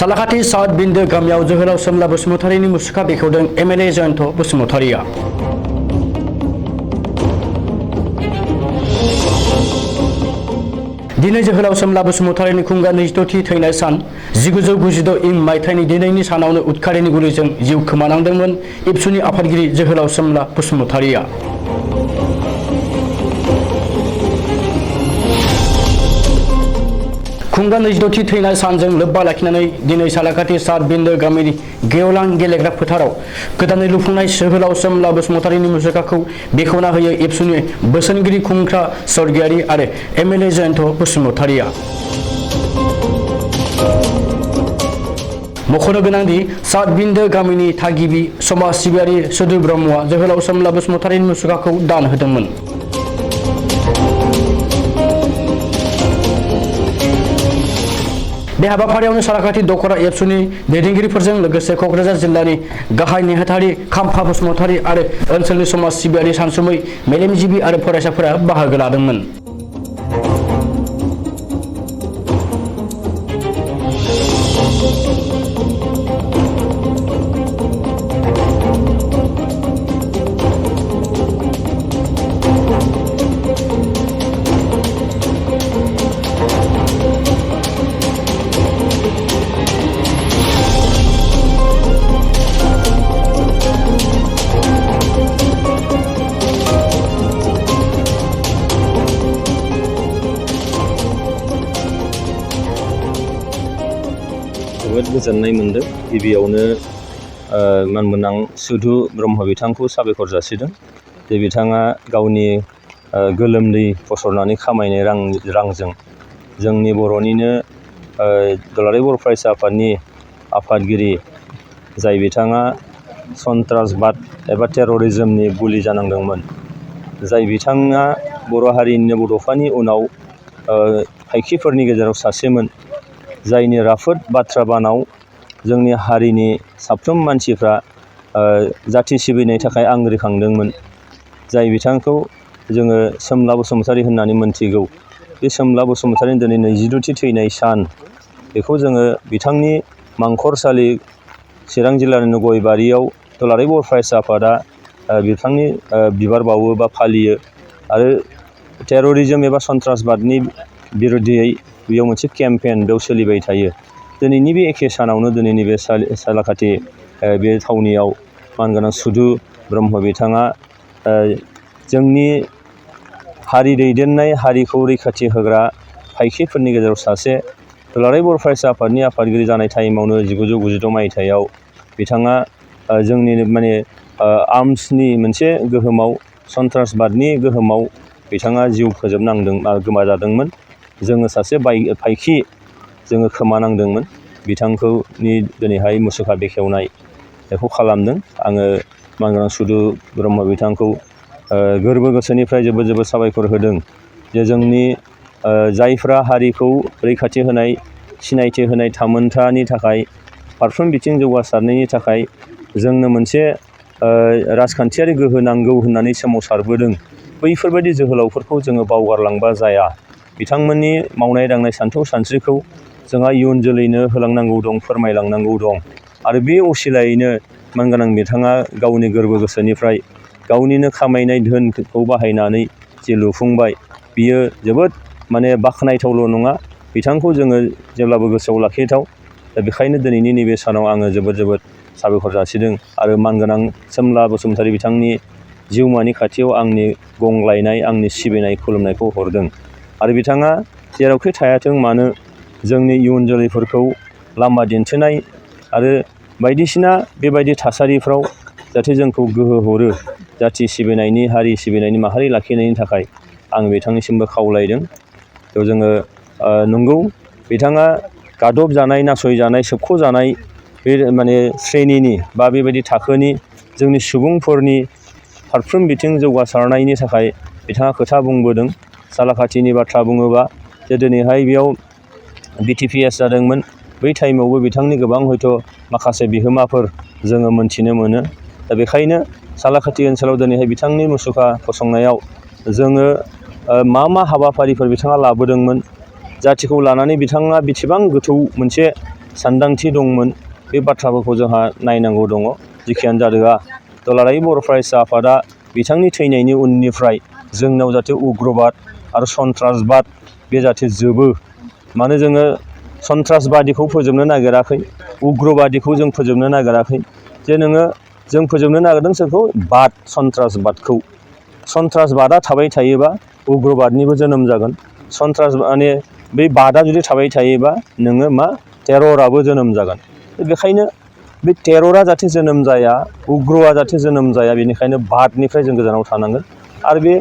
सालाकाथि south बिन्दो गामियाव जोहोलाव सोमला बसुमतारीनि मुसुखा बेखेवदों एमएलए जयन्त बसुमतारीया। दिनै जोहोलाव सोमला बसुमतारीनि खुंगा 26थि थैनाय सान 1996 इं मायथाइनि दिनैनि सानावनो उदखारिनि गुलिजों जिउ खोमानांदोंमोन इबसुनि आफादगिरि जोहोलाव सोमला बसुमतारीया। खुंगा 26थि थैनाय सानजों लोब्बा लाखिनानै दिनै सालाकाथि साउथ बिन्दो गामिनि गेवलां गेलेग्रा फोथाराव गोदानै लुफुंनाय जोहोलाव सोमला बसुमतारीनि मुसुखाखौ बेखेवना होयो इबसुनि बोसोनगिरि खुंख्रा स्वर्गीयारि आरो एमएलए जयन्त बसुमतारीया। मख'नो गोनांदि साउथ बिन्दो गामिनि थागिबि समाज सिबियारि सदु ब्रह्मआ जोहोलाव सोमला बसुमतारीनि मुसुखाखौ दान होदोंमोन। बे हाबाफारियावनो सालाकाथि दखरा एबसुनि दैदेनगिरिफोरजों लोगोसे क'क्राझार जिल्लानि गाहाय नेहाथारि खाम्फा बसुमतारी आरो ओनसोलनि समाज सिबियारि सानसुमै मेलेमजिबि आरो फरायसाफोरा बाहागो लादोंमोन। जोबोद गोजोननाय मोनदों। गिबियावनो मानगोनां सुधु ब्रह्म बिथांखौ साबायखर जासिदों जे बिथाङा गावनि गोलोमदै फसरनानै खामायनाय रांजों जोंनि बर'निनो दुलाराय बर' फरायसा आफादनि आफादगिरि जाय बिथाङा सन्त्रासबाद एबा टेररिज्मनि गुलि जानांदोंमोन, जाय बिथाङा बर' हारिनिनो बड'फानि उनाव फायखिफोरनि गेजेराव सासेमोन, जायनि राफोद बाथ्रा बानाव जोंनि हारिनि साफ्रोम मानसिफ्रा जाथि सिबिनायनि थाखाय आंग्रिखांदोंमोन, जाय बिथांखौ जोङो सोमला बसुमतारी होननानै मोनथिगौ। बे सोमला बसुमतारीनि दिनै 26थि थैनाय सान, बेखौ जोङो बिथांनि मांखरसालि चिरां जिल्लानिनो गयबारियाव दुलाराय बर' फरायसा आफादा बिथांनि बिबार बावो बा फालियो आरो टेररिज्म एबा सन्त्रासबादनि बिरुद्धयै बेयाव मोनसे केम्पेन बेयाव सोलिबाय थायो। दिनैनि बे एखे सानावनो दिनैनि बे सालाकाथि बे थावनियाव मानगोनां सुधु ब्रह्म बिथाङा जोंनि हारि दैदेननाय, हारिखौ रैखाथि होग्रा फायखिफोरनि गेजेराव सासे, दुलाराय बर' फरायसा आफादनि आफादगिरि जानाय टाइमावनो 1996 मायथाइयाव बिथाङा जोंनि आर्म्सनि मोनसे गोहोमाव, सन्त्रासबादनि गोहोमाव बिथाङा जिउ फोजोबनांदों गोमाजादोंमोन। जोङो सासे फायखि जोङो खोमानांदोंमोन। बिथांखौनि दिनैहाय मुसुखा बेखेवनाय बेखौ खालामदों। आङो मानगोनां सुधु ब्रह्म बिथांखौ गोरबो गोसोनिफ्राय जोबोद जोबोद साबायखर होदों जे जोंनि जायफ्रा हारिखौ रैखाथि होनाय, सिनायथि होनाय थामोन्थानि थाखाय, फारफ्रोम बिथिं जौगासारनायनि थाखाय जोंनो मोनसे राजखान्थियारि गोहो नांगौ होननानै सोमावसारबोदों। बैफोरबायदि जोहोलावफोरखौ जोङो बावगारलांबा जाया। बिथांमोननि मावनाय दांनाय सान्थौ सानस्रिखौ जोंहा इयुन जोलैनो होलांनांगौ दं, फोरमायलांनांगौ दं। आरो बे असिलायैनो मानगोनां बिथाङा गावनि गोरबो गोसोनिफ्राय गावनिनो खामायनाय धोनखौ बाहायनानै जे लुफुंबाय, बियो जोबोद बाख्नायथावल' नङा, बिथांखौ जोङो जेब्लाबो गोसोआव लाखिथाव। दा बेखायनो दिनैनि नैबे सानाव आङो जोबोद जोबोद साबायखर जासिदों आरो मानगोनां सोमला बसुमतारी बिथांनि जिउमानि खाथियाव आंनि गंग्लायनाय, आंनि सिबिनाय, खुलुमनायखौ हरदों। आरो बिथाङा जेरावखि थायाथों मानो जोंनि इयुन जोलैफोरखौ लामा दिन्थिनाय आरो बायदिसिना बेबायदि थासारिफ्राव जाहाथे जोंखौ गोहो हरो, जाथि सिबिनायनि, हारि सिबिनायनि, माहारि लाखिनायनि थाखाय आं बिथांनिसिमबो खावलायदों। बेयाव जोङो नंगौ बिथाङा गादब जानाय, नासयजानाय, सोबख'जानाय बे श्रेणिनि बा बेबायदि थाखोनि जोंनि सुबुंफोरनि फारफ्रोम बिथिं जौगासारनायनि थाखाय बिथाङा खोथा बुंबोदों। सालाकाथिनि बाथ्रा बुङोबा जे दिनैहाय बेयाव BTPS जादोंमोन, बै टाइमावबो बिथांनि गोबां हयथ' माखासे बिहोमाफोर जोङो मोनथिनो मोनो। दा बेखायनो सालाकाथि ओनसोलाव दिनैहाय बिथांनि मुसुखा फसंनायाव जोङो मा हाबाफारिफोर बिथाङा लाबोदोंमोन, जाथिखौ लानानै बिथाङा बेसेबां गोथौ मोनसे सानदांथि दंमोन बे बाथ्राफोरखौ जोंहा नायनांगौ दङ। जिखियानो जादोआ दुलाराय बर' फरायसा आफादा बिथांनि थैनायनि उननिफ्राय जोंनाव जाहाथे उग्रबाद आरो सन्त्रासबाद बे जाहाथे जोबो। मानो जोङो सन्त्रासबादिखौ फोजोबनो नागिराखै, उग्रबादिखौ जों फोजोबनो नागिराखै। जे जों फोजोबनो नागिरदों सोरखौ? सन्त्रासबादखौ। सन्त्रासबादा थाबाय थायोबा उग्रबादनिबो जोनोम जागोन। माने बै बादा जुदि थाबाय थायोबा नोङो टेरराबो जोनोम जागोन। बेखायनो बे टेररा जाहाथे जोनोम जाया, उग्रआ जाहाथे जोनोम जाया, बेनिखायनो बादनिफ्राय जों गोजानाव थानांगोन। आरो बे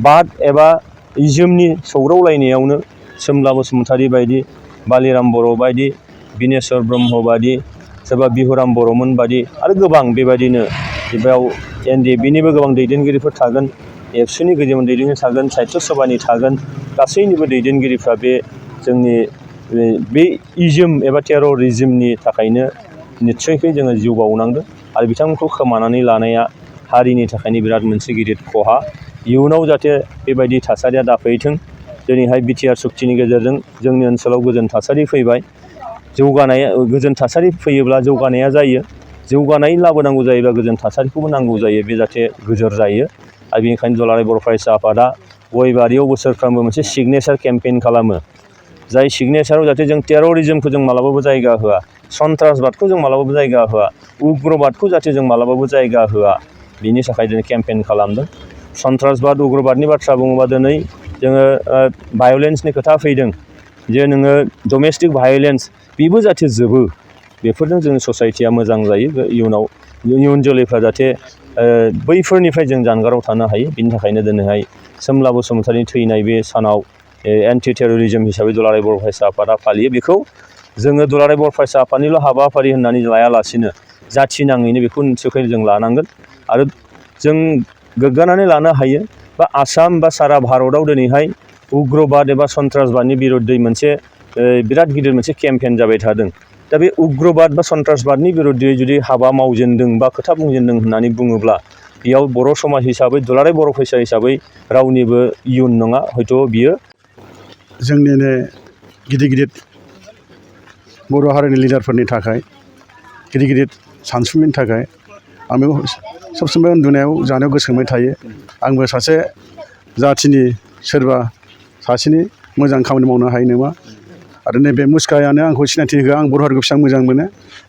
बाद एबा इजोमनि सौग्रावलायनायावनो सोमला बसुमतारी बायदि, बालिराम बर' बायदि, बिनेस्वर ब्रह्म बायदि, सोरबा बिहुराम बर'मोन बायदि आरो गोबां बेबायदिनो बेयाव NDFBनिबो गोबां दैदेनगिरिफोर थागोन, एबसुनि गोजौनि दैदेनगिरि थागोन, साहित्य सभानि थागोन। गासैनिबो दैदेनगिरिफ्रा बे जोंनि बे इजोम एबा टेररिज्मनि थाखायनो निस्सयकै जोङो जिउ बावनांदों। आरो बिथांमोनखौ खोमानानै लानाया हारिनि थाखायनो बिराद मोनसे गिदिर खहा। इयुनाव जाहाथे बेबायदि थासारिया दाफैथों। दिनैहाय बिटिआर सुक्तिनि गेजेरजों जोंनि ओनसोलाव गोजोन थासारि फैबाय। गोजोन थासारि फैयोब्ला जौगानाया जायो। जौगानाय लाबोनांगौ जायोब्ला गोजोन थासारिखौबो नांगौ जायो। बे जाहाथे गोजोर जायो। आरो बेनिखायनो दुलाराय बर' फरायसा आफादा गयबारियाव बोसोरफ्रोमबो मोनसे सिगनेसार केम्पेइन खालामो। जाय सिगनेसाराव जाहाथे जों टेररिज्मखौ जों मालाबाबो जायगा होआ, सन्त्रासबादखौ जों मालाबाबो जायगा होआ, उग्रबादखौ जाहाथे जों मालाबाबो जायगा होआ, बिनि थाखाय जों केम्पेइन खालामदों। सन्त्रासबाद उग्रबादनि बाथ्रा बुङोबा दिनै जोङो भायलेन्सनि खोथा फैदों। जे नोङो डमेस्टिक भायलेन्स बेबो जाहाथे जोबो। बेफोरजों जोंनि ससाइटिया मोजां जायो। इयुन जोलैफ्रा जाहाथे बैफोरनिफ्राय जों जानगाराव थानो हायो। बिनि थाखायनो दिनैहाय सोमला बसुमतारीनि थैनाय बे सानाव एन्टि टेररिज्म हिसाबै दुलाराय बर' फरायसा आफादा फालियो। बेखौ जोङो दुलाराय बर' फरायसा आफादनिल' हाबाफारि होननानै लायालासिनो जाथि नाङैनो बेखौ निस्सय जों लानांगोन। आरो जों गोग्गानानै लानो हायो बा आसाम बा सारा भारतआव दिनैहाय उग्रबाद एबा सन्त्रासबादनि बिरुद्धै मोनसे बिराद गिदिर मोनसे केम्पेइन जाबाय थादों। दा बे उग्रबाद बा सन्त्रासबादनि बिरुद्धै जुदि हाबा मावजेनदों बा खोथा बुंजेनदों होननानै बुङोब्ला बेयाव बर' समाज हिसाबै, दुलाराय बर' फरायसा हिसाबै रावनिबो इयुन नङा। हयथ' बियो जोंनिनो गिदिर गिदिर बर' हारिनि लिडारफोरनि थाखाय, गिदिर गिदिर सानसुमैनि थाखाय आं बेखौ सब समाय उन्दुनायाव जानायाव गोसोखांबाय थायो। आंबो सासे जाथिनि सोरबा सासेनि मोजां खामानि मावनो हायो नामा। आरो नैबे मुसुखायानो आंखौ सिनायथि होआ। आं बर' हारिखौ बेसेबां मोजां मोनो,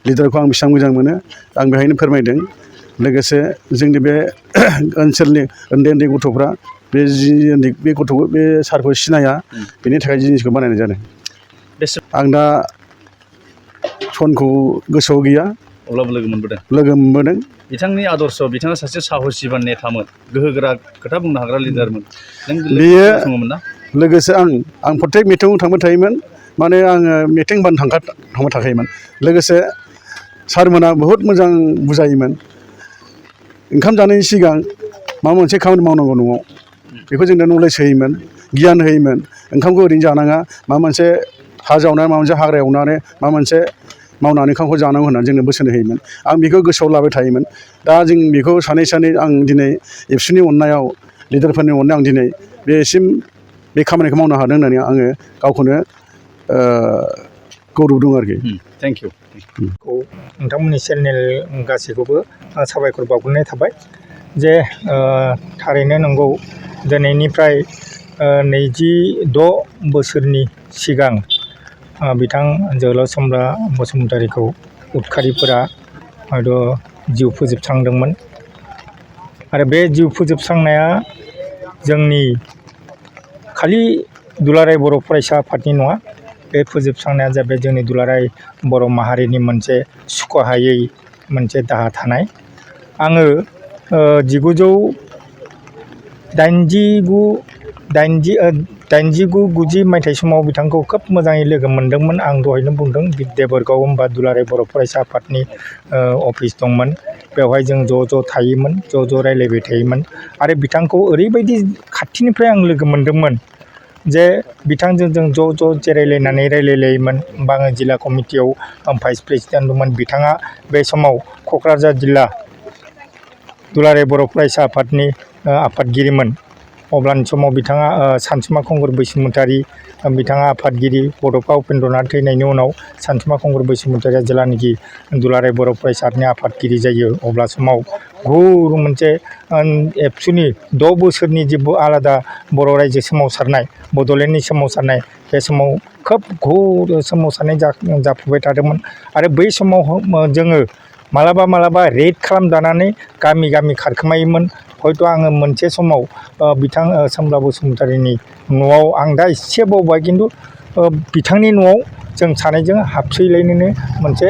लिडारखौ आं बेसेबां मोजां मोनो, आं बेहायनो फोरमायदों। लोगोसे जोंनि बे ओनसोलनि उन्दै उन्दै गथ'फ्रा बे सारखौ सिनाया, बेनि थाखाय जिनिसखौ बानायनाय जादों। आं दा सनखौ गोसोआव गैया, अब्लाबो लोगो मोनबोदों। बिथांनि आदर्श, बिथाङा सासे साहसि बा नेतामोन, गोहोगोरा खोथा बुंनो हाग्रा लिडारमोन। बेयो सङोमोन ना? लोगोसे आं प्रत्येक मिटिङाव थांबाय थायोमोन। माने आङो मिटिं बानो थांबाय थाखायोमोन। लोगोसे सारमोना बहुद मोजां बुजायोमोन। ओंखाम जानायनि सिगां माबा मोनसे खामानि मावनांगौ न'आव, बेखौ जोंनो नलेज होयोमोन, गियान होयोमोन। ओंखामखौ ओरैनो जानाङा, माबा मोनसे हा जावनानै, माबा मोनसे हाग्रा एवनानै, माबा मोनसे मावनानै ओंखामखौ जानांगौ होननानै जोंनो बोसोन होयोमोन। आं बेखौ गोसोआव लाबाय थायोमोन। दा जों बेखौ सानै आं दिनै एबसुनि अननायाव, लिडारफोरनि अननायाव आं दिनै बेसिम बे खामानिखौ मावनो हादों होननानै आङो गावखौनो गौरब दं आरोखि। Thank you. नोंथांमोननि चेनेल गासैखौबो साबायखर बावग्रोनाय थाबाय। जे थारैनो नंगौ, दिनैनिफ्राय 26 बोसोरनि सिगां बिथां जोहोलाव सोमब्ला बसुमतारीखौ उदखारिफोरा हयथ' जिउ फोजोबस्रांदोंमोन। आरो बे जिउ फोजोबस्रांनाया जोंनि खालि दुलाराय बर' फरायसा आफादनि नङा। बे फोजोबस्रांनाया जाबाय जोंनि दुलाराय बर' माहारिनि मोनसे सुख'हायै मोनसे दाहा थानाय। आङो 1989-90 मायथाइ समाव बिथांखौ खोब मोजाङै लोगो मोन्दोंमोन। आं दहायनो बुंदों, देबोरगाव होनबा दुलाराय बर' फरायसा आफादनि अफिस दंमोन। बेवहाय जों ज' थायोमोन, ज' रायज्लायबाय थायोमोन। आरो बिथांखौ ओरैबायदि खाथिनिफ्राय आं लोगो मोन्दोंमोन जे बिथांजों जों ज' जिरायलायनानै रायलायलायोमोन। आङो जिल्ला कमिटियाव भाइस प्रेसिडेन्ट दंमोन। बिथाङा बे समाव क'क्राझार जिल्ला दुलाराय बर' फरायसा आफादनि आफादगिरिमोन। अब्लानि समाव बिथाङा सानसुमा खुंगुर बैसोमुतियारि बिथाङा आफादगिरि बड'फा उपेन्द्रनाथ थैनायनि उनाव सानसुमा खुंगुर बैसोमुतियारिया जेलानाखि दुलाराय बर' फरायसा आफादनि आफादगिरि जायो अब्ला समाव घोर मोनसे एबसुनि 6 बोसोरनि जे आलादा बर' रायजो सोमावसारनाय बड'लेण्डनि सोमावसारनाय बे समाव खोब घोर सोमावसारनाय जाफुबाय थादोंमोन आरो बै समाव जोङो मालाबा रेड खालामजानानै गामि गामि खारखोमायोमोन हयथ' आङो मोनसे समाव बिथां सोमब्ला बसुमतारीनि न'आव आं दा एसे बावबाय खिन्थु बिथांनि न'आव जों सानैजों हाबसैलायनोनो मोनसे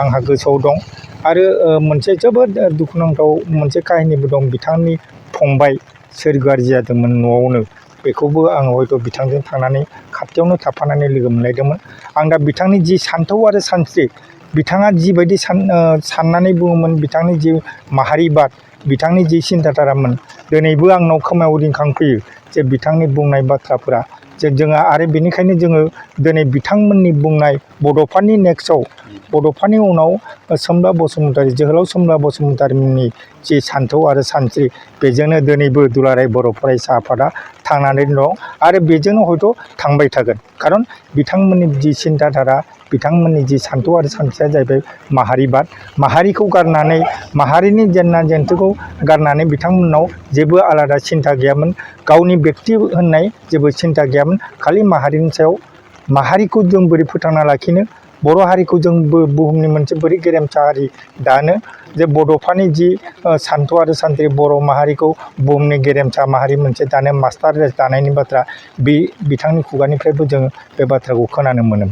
आंहा गोसोआव दं आरो मोनसे जोबोद दुखुनांथाव मोनसे काहिनिबो दं बिथांनि फंबाय सोरगोआरि जादोंमोन न'आवनो बेखौबो आङो हयथ' बिथांजों थांनानै खाथियावनो थाफानानै लोगो मोनलायदोंमोन आं दा बिथांनि जि सान्थौ आरो सानस्रि बिथाङा जिबायदि साननानै बुङोमोन बिथांनि जि माहारिबाद बिथांनि जि सिन्थाधारामोन दिनैबो आंनाव खोमायाव रिंखांफैयो जे बिथांनि बुंनाय बाथ्राफोरा जे जोङो आरो बेनिखायनो जोङो दिनै बिथांमोननि बुंनाय बड'फानि नेक्स्टआव बड'फानि उनाव सोमब्ला बसुमतारी जोहोलाव सोमब्ला बसुमतारीनि जि सान्थौ आरो सानस्रि बेजोंनो दिनैबो दुलाराय बर' फरायसा आफादा थांनानै दं आरो बेजोंनो हयथ' थांबाय थागोन खारन बिथांमोननि जि सिन्थाधारा बिथांमोननि जि सान्थौ आरो सानस्रिया जाहैबाय माहारिबाद माहारिखौ गारनानै माहारिनि जेंना जेंथोखौ गारनानै बिथांमोननाव जेबो आलादा सिन्था गैयामोन गावनि बेक्ति होननाय जेबो सिन्था गैयामोन खालि माहारिनि सायाव माहारिखौ जों बोरै फोथांना लाखिनो बर' हारिखौ जों बुहुमनि मोनसे बोरै गेरेमसा हारि दानो जे बड'फानि जि सान्थौ आरो सानस्रि बर' माहारिखौ बुहुमनि गेरेमसा माहारि मोनसे दानो मास्टार रेस दानायनि बाथ्रा बे बिथांनि खुगानिफ्रायबो जों बे बाथ्राखौ खोनानो मोनो।